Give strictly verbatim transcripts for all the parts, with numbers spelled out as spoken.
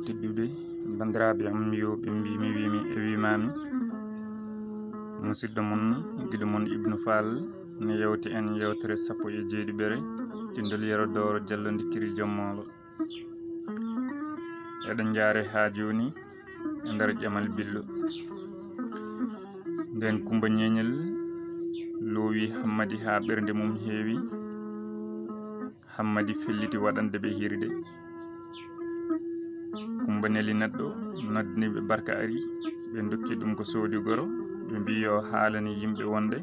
Tedduɓe banndiraaɓe am, yo ɓe mbiimi, wiimi e wiimaami. Musidɗo mon, giɗo mon Ibnu Faal, ne yewti en yewtere sappo e jeeɗiɓere, tindol Yero Dooro Jallo Ndikkiri Jom Moolo. Eɗen njaare haa jooni e nder ƴamal Billo. Nden Kumba Ñeeñel loowi Hammadi haa ɓernde mum heewi. Hammadi felliti waɗande ɓe hiirde. Kumba neli neɗɗo, noddini ɓe Barka ari, ɓe ndokki ɗum ko soodi goro, ɓe mbi yo haalani yimɓe wonde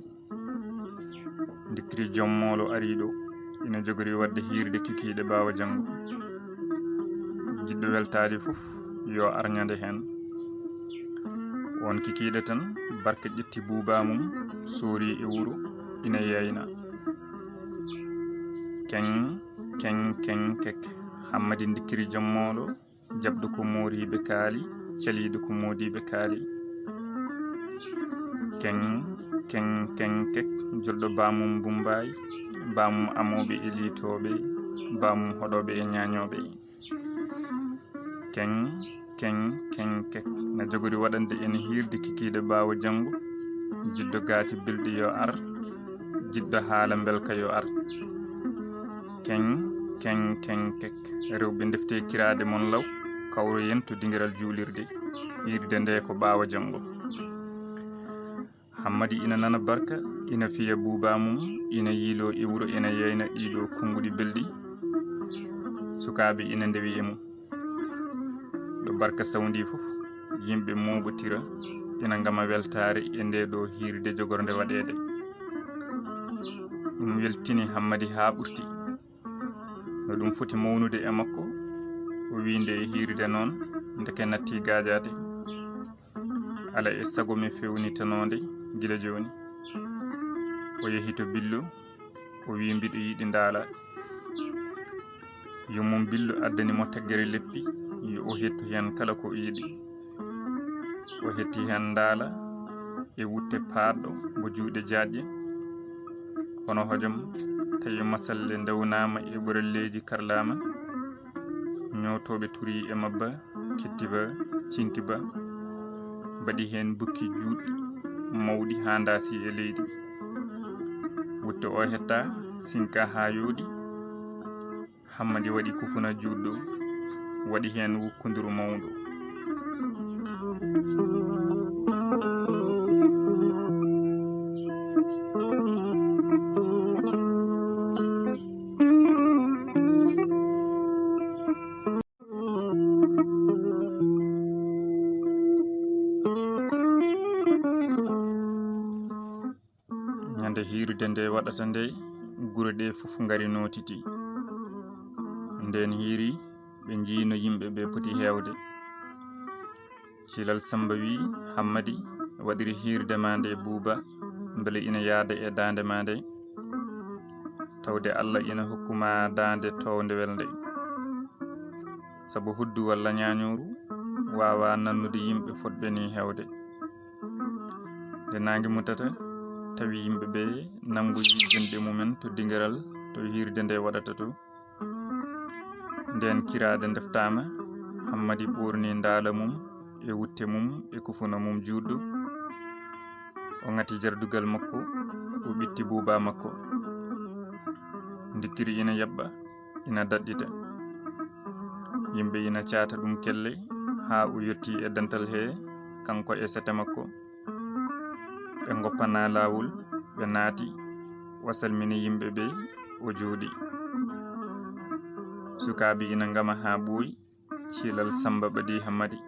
Ndikkiri Jom Moolo ari ɗo, ina jogori waɗde hiirde kikiiɗe ɓaawo janngo. Jiɗɗo weltaade fof yo ar ñande heen. Won kikiiɗe tan, Barka ƴetti buuba mum, soori e wuro, ina yeeyna. Keŋ, keŋ, keŋ, kek. Hammadi Ndikkiri Jom Moolo, jaɓɗo ko mooriiɓe kaali, caliiɗo ko moodiiɓe kaali. Keŋ, keŋ, keŋ, kek. Jolɗo baamum Bumbaay, baamum amooɓe e liitooɓe, baamum hoɗooɓe e ñaañooɓe. Keŋ, keŋ, keŋ, kek. Na jogori waɗande en hiirde kikiiɗe ɓaawo janngo. Jiɗɗo gaaci belɗi yo ar, jiɗɗo haala mbelka yo ar. Keŋ, keŋ, keŋ, kek. Rewɓe, ndefte kiraaɗe mon law, kawroyen to dingiral juulirde. Hiirde nde ko ɓaawo janngo. Hammadi ina nana Barka, ina fiya buuba mum, ina yiiloo e wuro, ina yeeyna ɗiɗo konnguɗi belɗi. Sukaaɓe ina ndewi e mum. Ɗo Barka sawndi fof, yimɓe mooɓotira, ina ngama weltaare e nde ɗo hiirde jogornde waɗeede. Ɗum weltini Hammadi haa ɓurti. No ɗum foti mawnude e makko, o wi nde hiirde noon, ndeke natti gaajaate. Ala e sago mi fewnitanoonde gila jooni. O yehi to Billo, o wi mbiɗo yiɗi ndaala. Yummum Billo addani mo teggere leppi, yo o hettu heen kala ko o yiɗi. O hetti heen ndaala e wutte paaɗɗo mbo juuɗe jaaƴƴe, hono hojom, tawi masalle ndewnaama e ɓorelleeji karlaama, ñootooɓe turi e mabba, kettiba, cinkiba, mbaɗi heen bukki juuɗɗi mawɗi haa ndaasi e leydi. Wutte o hetta, sinka haa yooɗi. Hammadi waɗi kufuna juutɗo, waɗi heen wukkunduru mawndu. Ñande hiirde nde waɗata nde, gure ɗe fof ngari nootiti. Nden hiiri, ɓe njii no yimɓe ɓe poti heewde. Cilal Samba wi, Hammadi, waɗiri hiirde ma nde buuba, mbele ina yaada e daande ma nde, tawde Allah ina hokku ma daande toownde welnde. Sabu hoddu walla ñaañooru waawa nannude yimɓe fotɓe ni heewde. Nde naange mutata, tawi yimɓe ɓe nanngoyi jonɗe mumen to dingiral, to hiirde nde waɗata to. Nden kiraaɗe ndeftaama, Hammadi ɓoorni ndaala mum e wutte mum e kufuna mum juutɗo. O ŋati jardugal makko, o ɓitti buuba makko. Ndikkiri ina yaɓɓa, ina daɗɗita. Yimɓe ina caata ɗum kelle haa o yotti e dental he, kanko e sete makko. Ɓe ngoppana laawol, ɓe naati, o salmini yimɓe ɓe, o jooɗi. Sukaaɓe ina ngama haa ɓooyi, cilal Samba ɓadi Hammadi.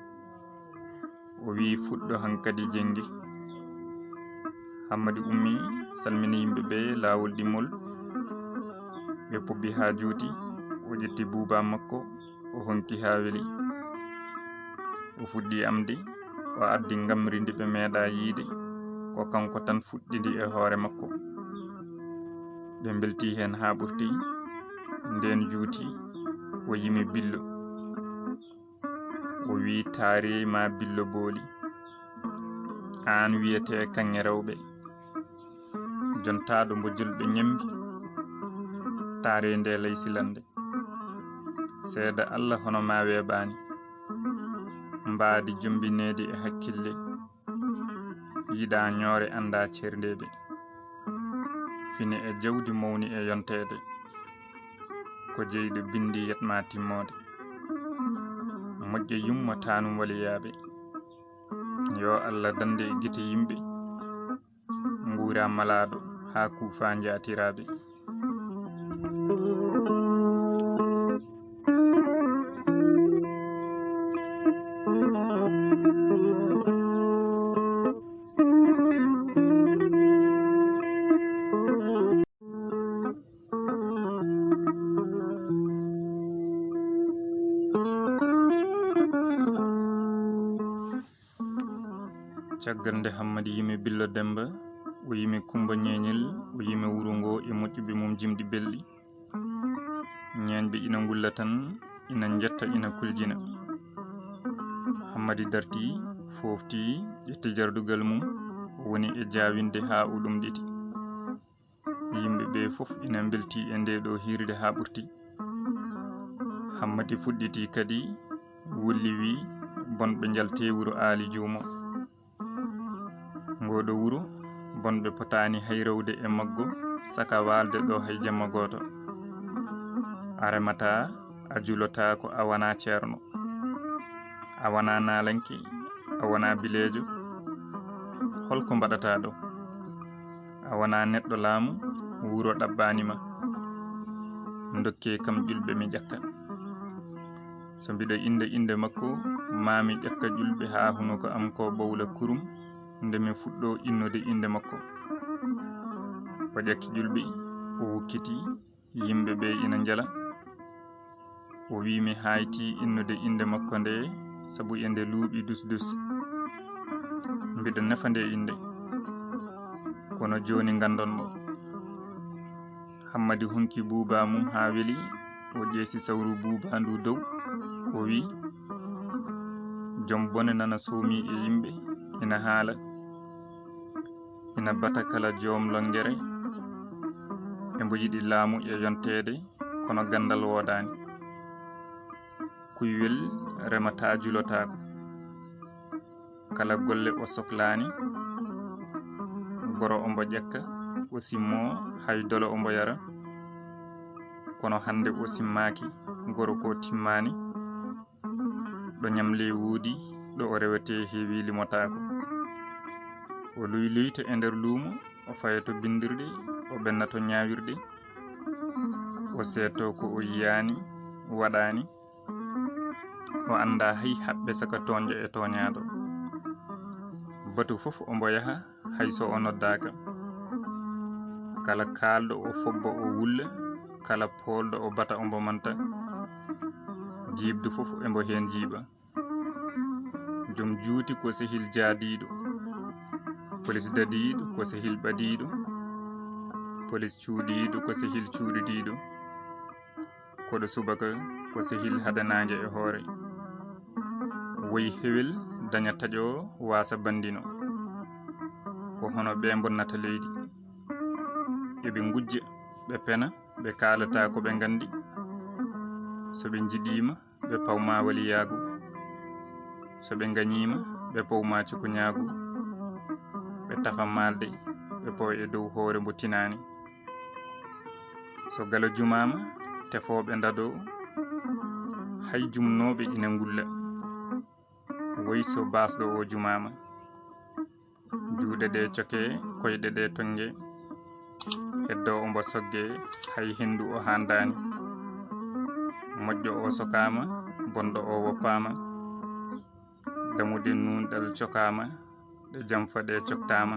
O wi fuɗɗo hankadi jenngi. Hammadi ummi, salmini yimɓe ɓe laawol ɗimmol. Ɓe pobbi haa juuti, o ƴetti buuba makko, o honki haa weli. O fuɗɗi amde, o addi ngamri ndi ɓe meeɗa yiide, ko kanko tan fuɗɗi ndi e hoore makko. Ɓe mbelti heen haa ɓurti, nden juuti, o yimi Billo. O wi, "Taari ma Billo Booli, aan wiyetee kaŋŋe rewɓe, jontaaɗo mbo julɓe ñembi, taari nde ley silande. Seeda Allah hono ma weeɓaani." Mbaadi jombineede e hakkille, yiɗaa ñoore anndaa ceerndeede. Fine e jawdi mawni e yonteede, ko jeyɗo binndi yetma timmoode. Moƴƴo yumma taanum waliyaaɓe, yo Allah dande e gite yimɓe. Nguura malaaɗo haa kuufa njaatiraaɓe. Caggal nde Hammadi yimi Billo Demba, o yimi Kumba Ñeeñel, o yimi wuro ngo e moƴƴuɓe mum jimɗi belɗi. Ñeeñɓe ina ngulla tan, ina njetta, ina kuljina. Hammadi darti, foofti, ƴetti jardugal mum, o woni e jaawinde haa o ɗumɗiti. Yimɓe ɓe fof ina mbelti e nde ɗo hiirde haa ɓurti. Hammadi fuɗɗiti kadi, wulli wi, bonɓe njalte wuro Aali Juumo. Ngo ɗo wuro, bonɓe potaani hay rewde e maggo, saka waalde ɗo hay jamma gooto. A remataa, a julotaako, a wanaa ceerno. A wanaa naalanke, a wanaa bileejo. Holko mbaɗataa ɗo? A wanaa neɗɗo laamu, wuro ɗaɓɓaani ma. Ndokkee kam ƴulɓe mi ƴakka. So mbiɗo innda innde makko, maa mi ƴakka ƴulɓe haa hunuko am ko ɓowla kurum, nde mi fuɗɗoo innude innde makko. O ƴakki ƴulɓe, o wukkiti, yimɓe ɓe ina njala. O wiyi mi haaytii innude innde makko nde, sabu e nde luuɓi dus dus. Mbiɗo nafa nde innde. Kono jooni nganndon mo. Hammadi hunki buuba mum haa weli, o ƴeesi sawru buuba ndu dow, o wiyi, "Joom bone nana soomi e yimɓe, ina haala, ina bata kala joom lonngere, embo yiɗi laamu e yonteede, kono ganndal woodaani. Kuywel remataa, julotaako. Kala golle o soklaani, goro ombo ƴakka, o simmo, hay dolo ombo yara. Kono hannde o simmaaki, goro ko timmaani. Ɗo ñamle woodi, ɗo o rewete heewi, limotaako. O luyluyta e nder luumo, o faya to binndirɗe, o ɓenna to ñaawirɗe. O seeto ko o yiyaani, waɗaani. O annda hay haɓɓe saka toonjo e tooñaaɗo. Batu fof ombo yaha, hay so o noddaaka. Kala kaalɗo o fobba, o wulla, kala poolɗo o bata, ombo manta. Jiiɓdu fof embo heen jiiɓa. Joom juuti ko sehil jaadiiɗo. Polis dadiiɗo ko sehil ɓadiiɗo. Polis cuuɗiiɗo ko sehil cuuɗidiiɗo. Koɗo subaka ko sehil hade naange e hoore. Woy hewel daña taƴo, waasa banndino. Ko hono ɓe mbonnata leydi. Eɓe ngujja, ɓe pena, ɓe kaalata ko ɓe nganndi. So ɓe njiɗiima, ɓe pawma waliyaagu. So ɓe ngañiima, ɓe pawma cukuñaagu. Ɓe tafa maalde, ɓe pawa e dow hoore mbo tinaani. So galo jumaama, tefooɓe ndado, hay jumnooɓe ina ngulla. Woy so baasɗo o jumaama. Juuɗe ɗe coke, koyɗe ɗe tonge. Heddo ombo sogge, hay henndu o handaani. Moƴƴo o sokaama, bonɗo o woppaama. Dammuɗe nuunɗal cokaama, ɗe jamfa ɗe coktaama.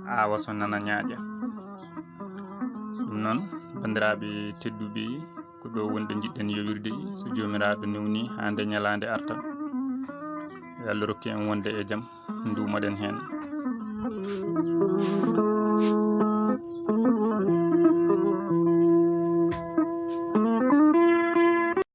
Aawa so nana ñaaƴa. Ɗum noon, banndiraaɓe tedduɓe, ko ɗo woni ɗo njiɗɗen yowirde. So Joomiraaɗo newni, haa nde ñalaande arta, yo Allah rokku en wonde e jam, nduumoɗen heen.